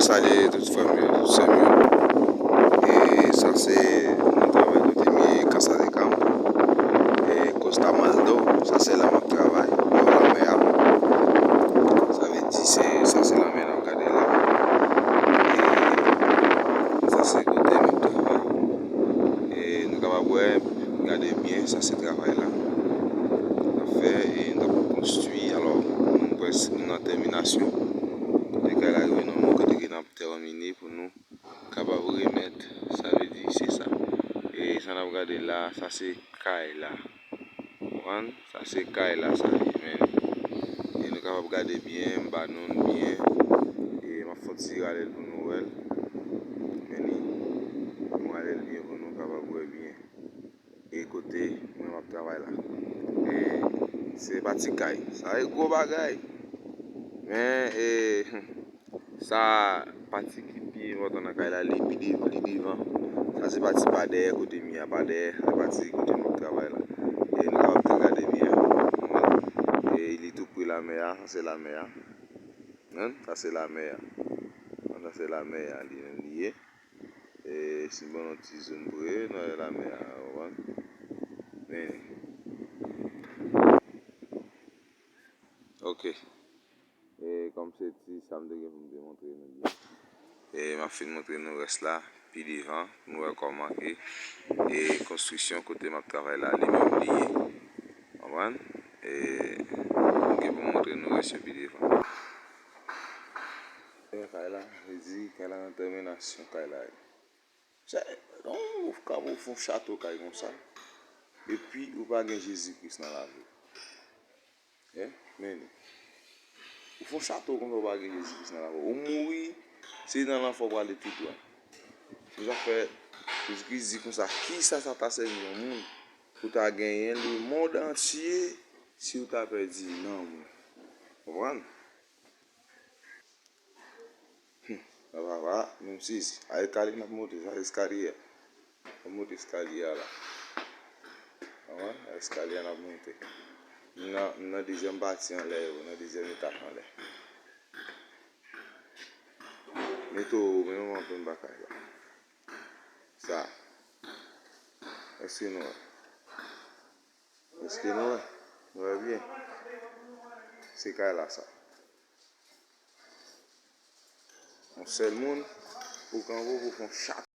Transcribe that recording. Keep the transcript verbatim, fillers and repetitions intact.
Salye tout frè m yo, tout sè m yo. E sa se nan travay kote m ye, Casa de Campo. E Costa Maldo, sa se la m ap travay, bò lanmè a. Sa vle di se, sa se lanmè n ap gade la. E sa se kote m ap travay. E nou kapab wè, gade byen, sa se travay la n ap fè, e n ap konstwi. Alò, nou prèske nan tèminasyon. Kote kay la rive nan men, kote ke n ap tèmine pou nou kapab remèt, sa vle di se sa. E sa n ap gade la, sa se kay la. Konprann? Sa se kay la, sa ye, men e nou kapab gade byen, m ba nou l byen. E m ap fè yon ti rale l pou nou wè l. Men li, m rale l byen pou nou kapab wè byen. E kote mwen m ap travay la. E se pa ti kay. Sa e gwo bagay. Men e, sa pati ki pi enpòtan nan kay la, li pi de-, li devan. Sa se pati pa dèyè kote m ye a, pa dèyè, sa se pati kote m ap travay la. E nou kapab tou gade byen. E li tou pre lamè a, sa se lamè a. Sa se lamè a. Sa se lamè a, li menm li ye. E si m ban nou ti zoom pre, nou wè lamè a, w konprann? Men, ok. E kòm se ti sa m te gen pou m te montre nou byen. E m ap fin montre nou rès la pi devan, pou nou wè kòman ke e konstriksyon kote m ap travay la, li menm li ye. Konprann? E m gen pou m montre nou rès yo pi devan. E kay la, li di kay la nan tèminasyon kay la ye. Se, yon moun ka pou fè yon chato kay konsa, epi ou pa gen Jezi Kris nan lavi w. E, men li. Ou fè yon chato konsa, ou pa gen Jezi Kris nan lavi w. Ou mouri, se nan lanfè w prale tou dwat. Se sa k fè Jezi Kris di konsa, kisa sa ta sèvi yon moun pou ta genyen lemonn antye si w ta pèdi nanm ou? Konprann? Hmm, sa papa, menm sezi. A eskalye n ap monte, sa eskalye a. N ap monte eskalye a la. Konprann? A eskalye a n ap monte. M nan, m nan dezyèm pati anlè yo, nan dezyèm etaj anlè. Mete w menm anpil bagay la. Sa. Èske nou wè? Èske nou wè? Nou wè byen? Se kay la sa. Yon sèl moun pou kanpe pou fè yon chat.